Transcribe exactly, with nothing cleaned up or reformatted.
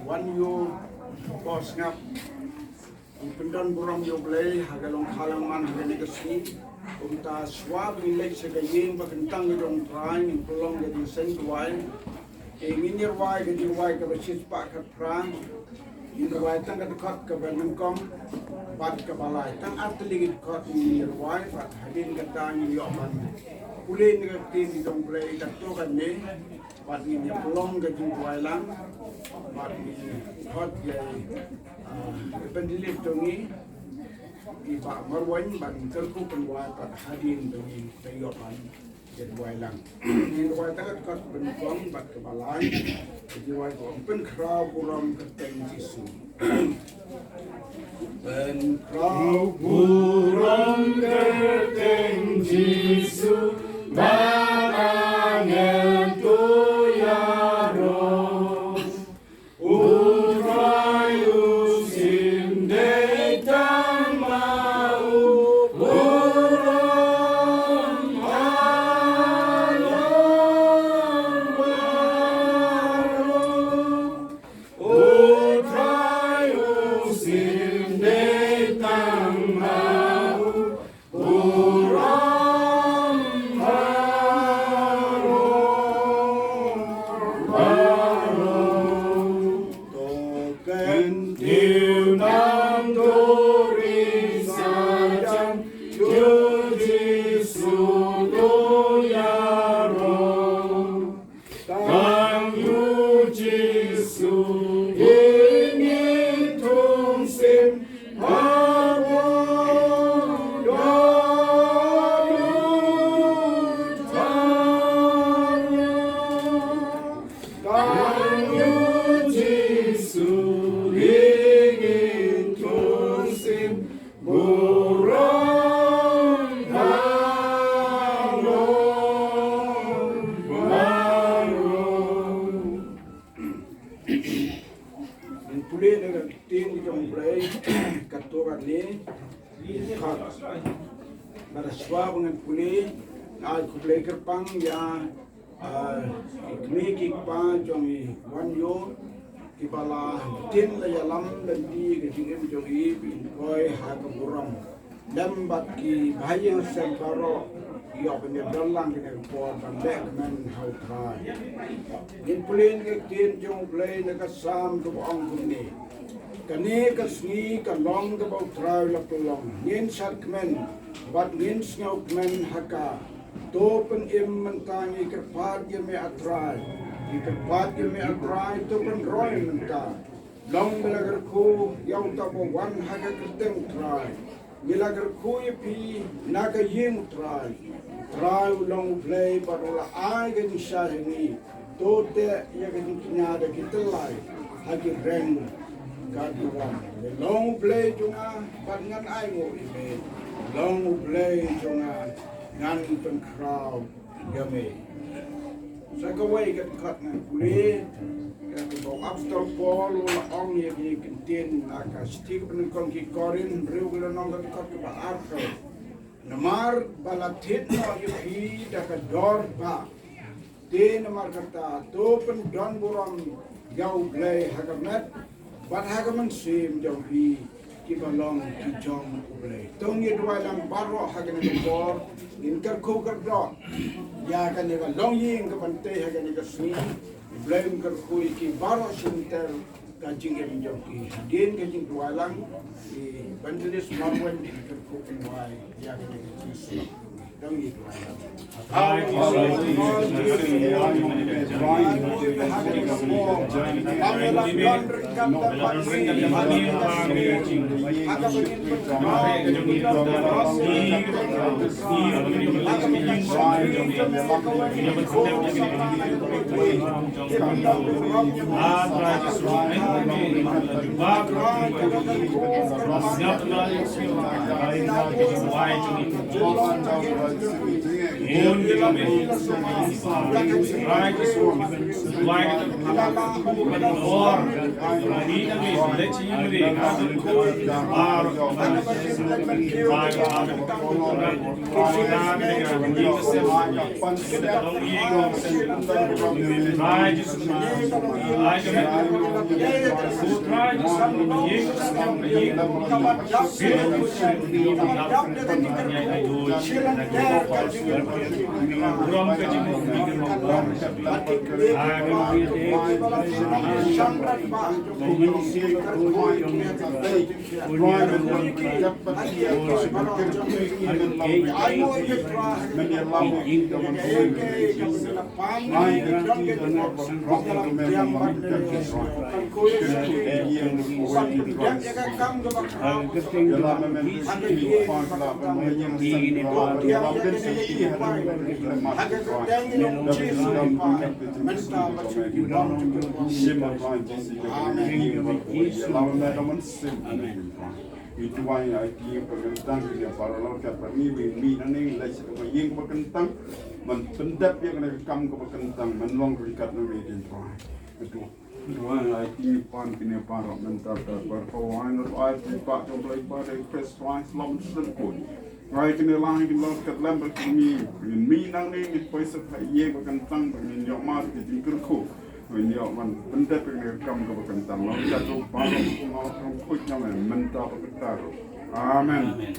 Wan ïoh bor sngap. Ngi pyndon burom ïa U Blei ha ka long khalang man ha kane ka sngi. Kumta shuwa ba ngin leit sha ka ïing ba kyntang ka jong U Trai, ngin pynlong ka jingseng duwai. Te ngin ïa rwai ka jingrwai kaba shispah khatphra. Ngin rwai tang ka dkhot kaba nyngkong bad kaba lai. Tang ar tylli ki dkhot ngin ïa rwai bad hadien kata ngin ïoh ban pule na ka ktien jong U Blei katto katne. Bad ngin ïa pynlong ka jingrwai lang. Bad ngin khot ïa i, ah, evangelist jong ngi, i Bah Marweiñ, ban kyrkhu pynrwai bad hadien ba ngin ïoh ban ïa rwai lang. Ngin rwai tang ka dkhot ba nyngkong bad kaba lai. Ka jingrwai ka ong: Pynkhraw burom kyrteng Jisu. Pynkhraw burom kyrteng Jisu, ba angel to ïaroh. U Trai u sim dei tang ma u, burom ha long baroh. U Trai u sim dei tang ma u, burom ha long baroh. To kyntiew nam to ri sa jan, ïa u Jisu to ïaroh. Tang ïa u Jisu hi ngin thung sim, ha bor don u thaw. Tang ïa u Jisu hi ngin thung sim, burom ha long baroh. Ngin pule na ka ktien jong U Blei katto katne. Bad shuwa ba ngan pule, nga ai khublei kyrpang ïa Ah, i kmie ki kpa jong i Wan Ïoh, kiba la tin la ïalam lynti ka jingim jong i, ba in poi ha ka burom. Lem bad ki bahaïing sem baroh, ïoh ban ïadon lang kane ka por ban leh kmen ha U Trai. Ngin pule na ka ktien jong U Blei na ka Salm kaba ong kumne: Kane ka sngi ka long kaba U Trai u la pynlong. Ngin shad kmen bad ngin sngewkmen ha ka. To pynim mynta, ngi kyrpad ïa me, A Trai. Ngi kyrpad ïa me, A Trai, to pynroi mynta. Long me la kyrkhu ïa uta uba wan ha ka kyrteng U Trai. Ngi la kyrkhu ïa phi na ka ïing U Trai. U Trai u long U Blei bad u la ai ka jingshai ha ngi. To teh ïa ka jingkñia da ki tyllai ha ki reng ka duwan. Me long U Blei jong nga bad ngan ainguh ïa me. Long U Blei jong nga, ngan pynkhraw ïa me. Sa kawei ka dkhot ngan pule, ïa kaba u Apostol Paul u la ong ïa kine ki ktien na ka shithi kaba nyngkong ki Korinth, hynriew ki lynnong, ka dkhot kaba arphew. Namar ba la thied noh ïa phi da ka dor ba Te namar kata, to pyndon burom ïa U Blei ha ka met bad ha ka mynsiem jong phi, kiba long ki jong U Blei. To ngin duwai lang baroh ha kane ka por, ngin kyrkhu kyrdoh ïa kane ka longïing ka ban tei ha kane ka sngi. U Blei un kyrkhu ïa ki baroh shynter. Ka jingim jong ki. Hadien ka jingduwai lang, i Evangelist Marweiñ in kyrkhu pynduwai ïa ka jingim. Dang i duwai lang. Amen. Ngi duwai ïa ki ïing ba kyntang, ki ïa para lor kat ba ngi, ngi, ngi nangne ngi leit sha kaba ïing ba kyntang. Man pyndep ïa kane ka kam kaba kyntang, man long ryngkat na ngi, Trai. Ngi duwai ïa ki pan ki ne para mynta, kat ba ka wai na ai ki ba jong Blei ba dei Khrist Trai, shalom shalom. Ngai kane lang ki long kat lem ba ki ngi, ngi nangne ngi poi sha ka ïing ba kyntang ba ngi ïoh mar ki jingkyrkhu. Ngi ïoh man pyndep ïa kane ka kam kaba kyntang. Long ka jong ba long ka khuid jong me mynta ba kyntang. Amen. Amen.